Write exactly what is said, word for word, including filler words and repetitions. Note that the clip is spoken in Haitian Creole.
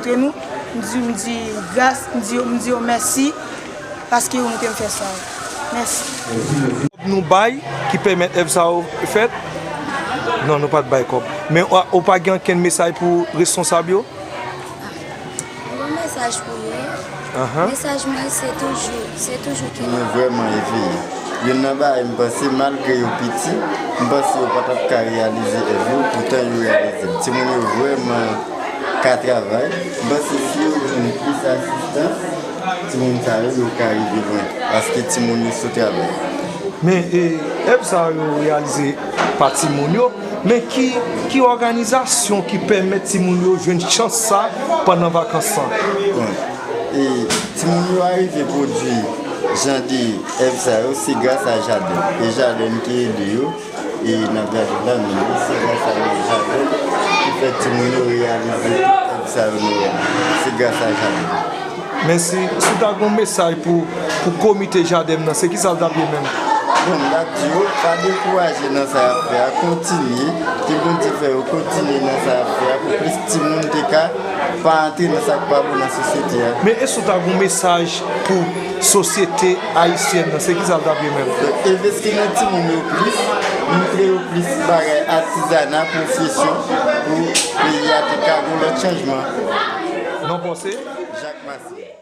Ke nou, m di, m di gras, m di yo, m di yo mèsi paske yo montre m fè sa. Mèsi. Nou bay ki pèmèt èv sa yo fèt? Non, nou pa t bay kòb. Men ou, ou pa gen ankenn mesaj pou responsab yo? Yon mesaj pou yo. Ahan. Mesaj mwen se toujou, se toujou ki... Mwen vrèman eveye. Youn nan bagay m panse, malgre yo piti, m panse yo pa t ap ka reyalize èv yo, poutan yo reyalize l. Timoun yo vrèman ka travay. M panse si yo jwenn plis asistans, timoun sa yo, yo ka rive lwen. Paske timoun yo sou travay. Men, e, èv sa yo reyalize pa timoun yo, men ki, ki òganizasyon ki pèmèt timoun yo jwenn chans sa pandan vakans lan? Bon, e, timoun yo arive pwodui jan de èv sa yo, se gras a jaden. E jaden ki ede yo, e n ap gade la menm, se gras a jaden ki fè timoun yo reyalize tout èv sa yo nou wè. Se gras a jaden. Men si, si w ta gen yon mesaj pou, pou komite jaden nan, se kisa l t ap ye menm? Bon, m t ap di yo, pa dekouraje nan sa y ap fè a, kontinye, ke Bondye fè yo kontinye nan sa y ap fè a, pou plis timoun te ka pa antre nan sa k pa bon nan sosyete a. Men èske w ta gen yon mesaj pou sosyete ayisyèn nan, se kisa l t ap ye menm? Donk, envesti nan timoun yo plis, montre yo plis bagay atizana, pwofesyon, pou peyi a te ka gen lòt chanjman. Non, panse? Jacques Massé.